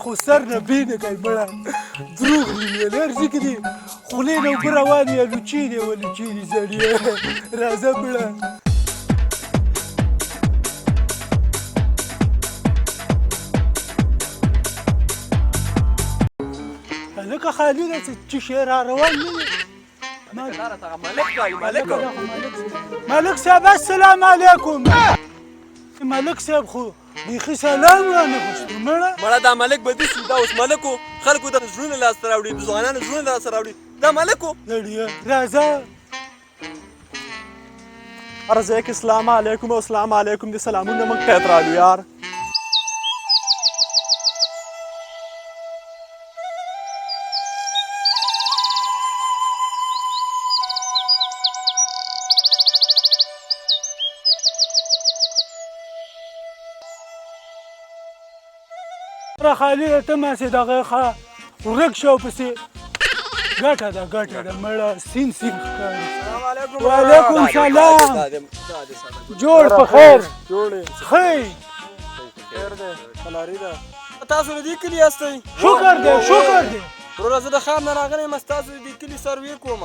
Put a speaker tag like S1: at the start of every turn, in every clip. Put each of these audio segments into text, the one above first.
S1: خو سر نه بې نه کوي مړه، دروغ دي ویل. هر ځای کې دي خولې نه اوبه روانې، الوچې دي او الوچې دي سړیه. راځه مړه. هلکه خالي ده چې شی را روان نه دی.
S2: ملک
S1: ملک صاحب السلام علیکم. ملک صاحب خو بیخي سلام رانه غوښتو مړه.
S2: مړه دا ملک به داسې، دا اوس ملک و، خلکو د زړونه لاسته راوړي، د ځوانانو زړونه لاسته راوړي، دا ملک و.
S1: راځه.
S3: هر ځای کې اسلام علیکم او اسلام علیکم دي، سلامونه موږ ته رالو یار.
S1: را خالي ته ما سي دغه ښه ورک شو پسې. ګټه ده، ګټه ده مړه، سین سین ښکاري. وعلیکم سلام، جوړ په خیر؟
S4: جوړ
S1: ښه
S4: خیر دی، قلاري ده. تاسو له دې کلي یاستئ؟
S1: شکر دی، شکر دی.
S4: وروره زه د ښار نه راغلی یم، ستاسو د دې کلي سروې کوم.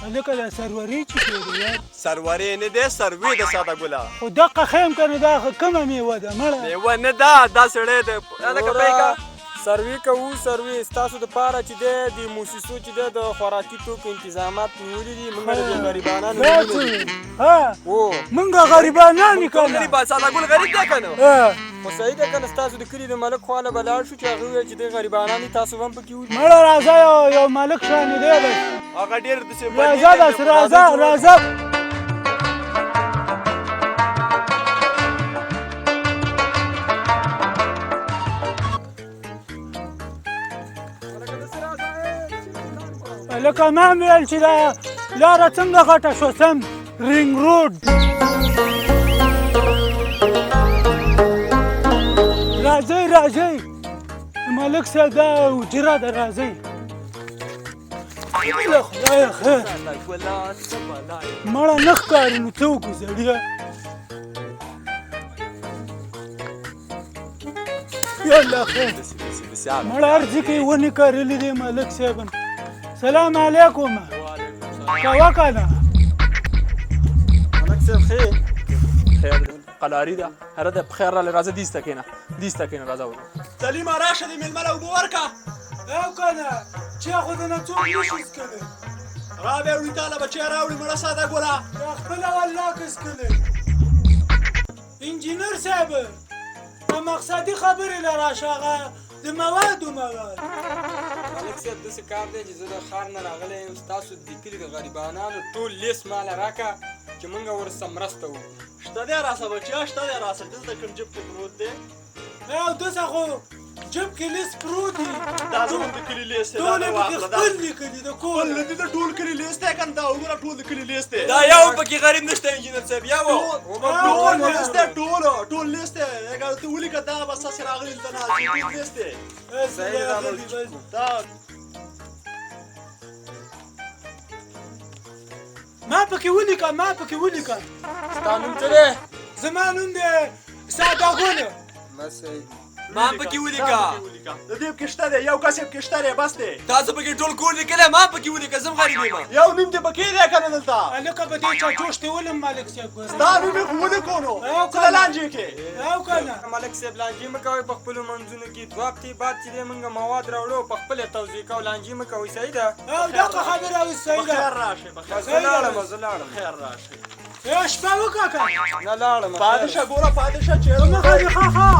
S1: هلکه دا سرورې چې دی یار؟
S2: سرورې نه دی، سروې ده ساده ګله.
S1: خو دقه ښه یم که نه، دا کومه میوه ده مړه؟
S2: میوه نه ده، دا سړی دی هلکه پیکه.
S4: سروې کوو، سروې ستاسو دپاره چې دی د موسسو چې دی د خوراکي توکو انتظامات نیولي دي. موږ د دې غریبانانو
S1: ها موږ غریبانان که نه؟
S2: غریبان، ساده ګل غریب دی که نه؟
S4: خو صحیح ده که نه، ستاسو د کلي د ملک خوا له به لاړ شو چې هغه وویل چې دی غریبانان دي، تاسو به هم پکې ولیدي.
S1: مړه راځه، یو ملک شانې دی بس.
S2: هغه ډېر داسې.
S1: راځه بس، راځه راځه. لکه ما ویل چې دا لاره څنګه غټه شوه، سم رینګ روډ. راځئ راځئ ملک صاحب، دا حجره ده، راځئ. له خدایه خیر. مړه نه ښکاري نو څه وکړو سړیه؟ یا الله خیر. مړه هر ځای کې ونې کرلې دي. ملک صاحب سلام علیکم، کوه که نه؟
S4: ملک صاحب خیر؟
S3: خیر قلاري ده، هره ده په خیر راله. راځه دیسته کښېنه، دیسته کښېنه، راځه ورو.
S2: سلیمه راشه، د مېلمه له اوبه ورکه.
S1: او که نه چې خو د نه څوک نشي څکلی.
S2: را به وړي تاله بچی راوړي. مړه ساده ګله
S1: دا خپله والله که څکلی. انجینر صاحب په مقصدي خبرې له راشه، هغه د موادو مواد.
S4: ملک صاحب داسې کار دی چې زه د ښار نه راغلی یم، ستاسو د کلي د غریبانانو ټول لیست ماله راکه چې موږ ورسره مرسته وکړو.
S2: شته دی راسه بچیا، شته دی راسه، دلته کوم جیب کې پروت دی.
S1: او داسې خو جیب کې لیست پروت دی.
S2: دا زموږ د کلي لیست دی.
S1: ټول یې پکې خپل لیکلي د کور.
S2: خپل د ټول کلي لیست دی که نه؟ دا وګوره، ټول د کلي لیست دی. دا یو پکې غریب نشته انجینر صاحب، یو ټول لیست دی، ټول ټول لیست دی. اګر ته ولیکه دا بس تاسې راغلي دلته نه، ټول لیست دی. دا
S1: ما پکې ولیکه، ما پکې ولیکه.
S4: ستا نوم څه دی؟
S1: زما نوم دی ساده ګل.
S4: بس صحیح.
S2: ما پکې ولیکه. د دې پکې شته دی، یو کس یې پکې شته دی، بس دی. تاسو پکې ټول کور لیکلی، ما پکې ولیکه، زه هم غریب یم. یو نوم دې پکې دی که نه دلته؟
S1: هلکه په دې چا جوش دې ولم ملک صاحب ګوره.
S2: ستا نوم یې خو ولیکو نو څه د لانجې کې؟
S1: او که نه
S4: ملک صاحب لانجې مه کوئ په خپلو منځونو کې. 2 هفتې بعد چې دی موږ مواد راوړو په خپله توزیع کوو، لانجې مه کوئ، صحیح ده؟
S1: او دغه خبره اوس صحیح ده.
S2: خیر راشئ، په خیر.
S4: زه لاړم، زه لاړم.
S2: خیر راشئ.
S1: شپه وکړه که
S4: نه لاړم.
S2: پاتې شه ګوره، پاتې شه چې
S1: په مخه دې ښه ښه.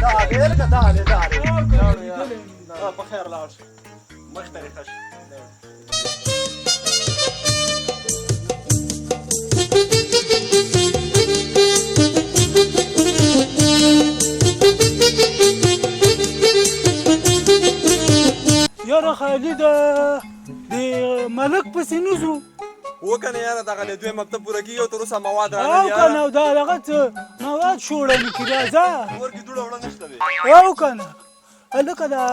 S2: دا دی لکه دا دی، دا دی. په خیر لاړ شه، مخ ته دې ښه شه.
S1: یاره خالي ده د ملک پسې نه ځو.
S2: وکنه یاره، دغه له دویم هفته پوره کېږي او تر اوسه مواد رانه
S1: او
S2: دي.
S1: که نه دا هغه څه مواد شوړنې کړي، راځه.
S2: کور کې دوړه وړه نشته دی.
S1: او که نه هلکه دا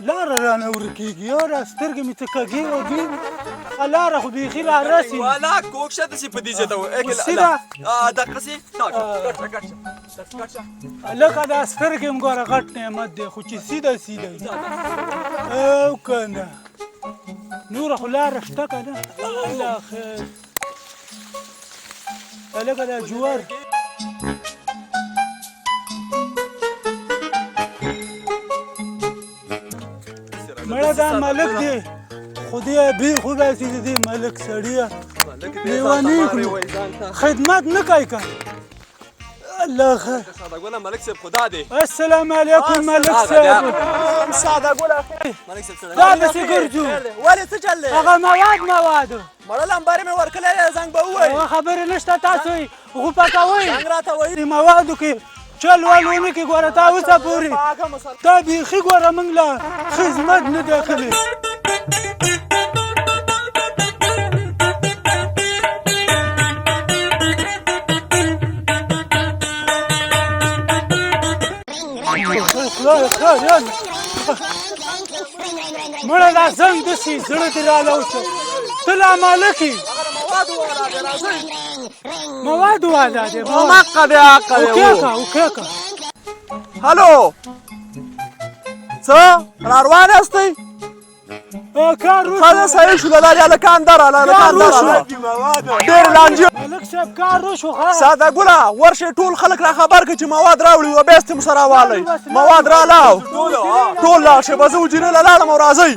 S1: لاره رانه ورکېږي، یاره سترګې مې څه کږې وږې، لاره خو بیخي را رسي.
S2: والا کوږ شه داسې په دې ځای ته.
S1: سیده.
S2: دقسې. ګټ شه، ګټ شه.
S1: هلکه دا سترګې هم ګوره غټ نعمت دی، خو چې سیده سیده وي. او که نه نوره خو لاره شته که نه؟ الله خیر. هلکه دا جوار مړه دا ملک دی، خو دې بې خو باسي د دې ملک سړیه لیونی کړو، خدمت نه کوي که. الله خیر.
S2: ساده ګله ملک صاحب خدا دی.
S1: السلام علیکم ملک صاحب.
S2: ساده ګله ملک صاحب
S1: دا پسې ګرځو.
S2: ولې څه چل دی؟
S1: هغه مواد
S2: مړه لمبرې مې ورکړی دی، زنګ به ووایي.
S1: هغه خبرې نشته، تاسو یې غوپه کوئ.
S2: زنګ راته وایي.
S1: دې موادو کې چل ول ونه کړي. ګوره تا اوسه پورې تا بیخي ګوره موږ له خدمت نه دی کړی. خدای خیر یاله مړه دا زنګ داسې زړه دې راله وچه، ته لا مالک یې. مواد والا دی.
S2: مقه دی، حقه دی.
S1: وکېکه وکېکه.
S2: هلو، څه راروان یاستئ؟
S1: کار وشو.
S2: ښه صحیح شو. دا دې هلکان ده راله، هلکان ده راله، ډېر لانجې.
S1: ملک صاحب کار وشو. ښه
S2: ساده ګله ورشئ ټول خلک را خبر کړئ چې مواد راوړي او بیا ستې سره والئ. مواد راله، ټول لاړ شئ. به زه حجرې له لاړم او راځئ.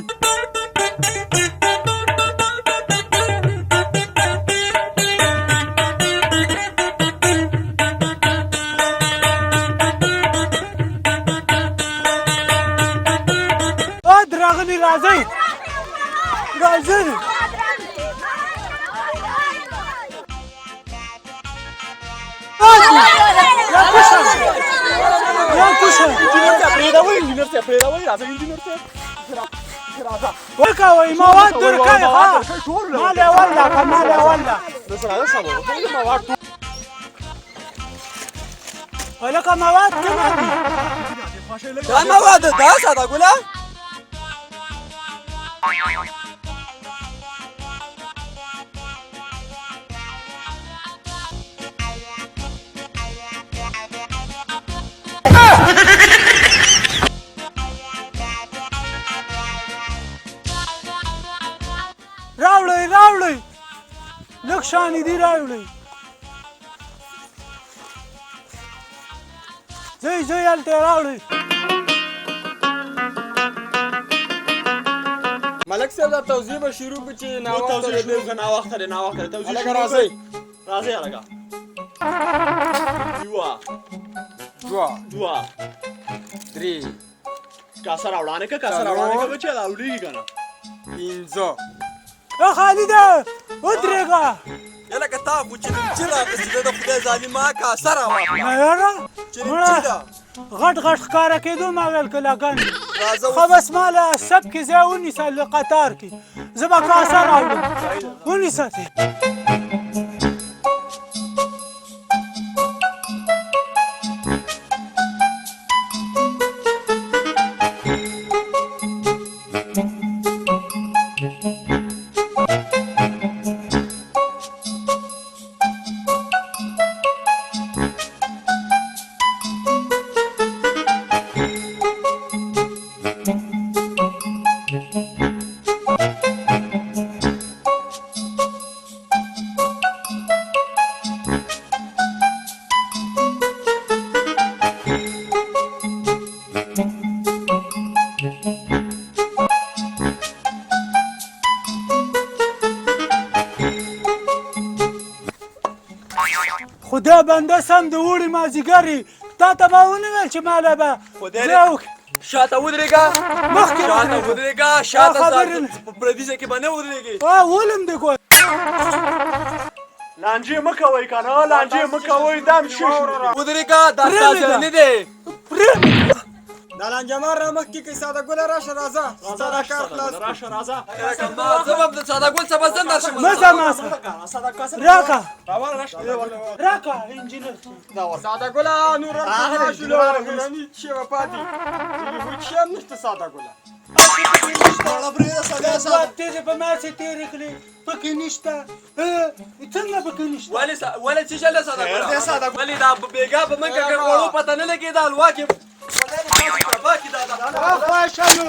S1: راغلي، راځئ راځئ. یا کوشه
S2: انجینر صاحب پرېږدوئ، انجینر صاحب پرېږدوئ، راځئ انجینر صاحب.
S1: وکوئ مواد درکوئ. ها مال یې وله که مال یې وله. هلکه مواد کومه دي؟
S2: دا مواد دا ساده ګله.
S1: راوړئ راوړئ، لږ شانې دي راوړئ. ځئ ځئ هلته یې راوړئ.
S4: ملک صاحب دا توزیع به شروع کړو چې ناوخته دی.
S2: توزیع شروع کړه، ناوخته دی، ناوخته دی. توزیع
S4: هلکه
S2: شروع
S4: راځئ.
S2: راځئ هلکه. یوه،
S4: دوه،
S2: دوه،
S4: درې،
S2: کاسه راوړانې که، کاسه راوړانې که بچیه، دا ولیږي که نه.
S4: پنځه.
S1: خالده ودرېږه.
S2: یله که تا خو چلمچي راخیستې ده، د خدای ظالمه کاسه راواخله.
S1: نه یاره
S2: چلمچي ده.
S1: غټ غټ ښکاره کېدو، ما ویل که لګن.
S2: راځه.
S1: ښه بس ما له سب کې ځای ونیسه، له قطار کې زه به کاسه راوړم. ونیسه تې. خدا بنده سم د اوړي مازدیګر تا ته ما ونه ویل چې ما له به
S2: خدای
S1: ځای وکړي.
S2: شاته ودرېږه،
S1: مخکې
S2: شاته
S1: ودرېږه.
S2: ودرېږه، شاته.
S1: خبرې
S2: په پردي ځای کې به نه ودرېږې.
S1: ولم دې ګور.
S2: لانجې مه کوئ که نه، لانجې مه کوئ. دا هم شیش ودرېږه، دا ستا ځای نه دی.
S4: دا لانجمار را مخکې کړئ. ساده ګله راشه، راځه، ستا دا کار خلاص کړو.
S2: راشه راځه. زه به د ساده ګل څخه ځم درشم.
S1: مه ځه ما سره. راکه راکه انجینر.
S4: ساده ګله نور راشه، ګلاني چې به پاتې هیڅ شی هم نشته ساده ګله.
S1: پکې نشته.
S2: مړه پرېږده ساده
S1: دوه
S2: ساده.
S1: هفتې دې په ما سي تېرې کړې، پکې نشته. څنګه پکې نشته؟
S3: ولې ولې چې شل ساده
S2: خیر دی ساده ګله.
S3: ولې دا بېګا په منګه کې غوړو پته نه لګېده، حلوا کې خدای دې تاسو تباه کړي. دا دا
S1: اخوا شلو.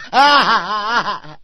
S5: Ha ha ha ha!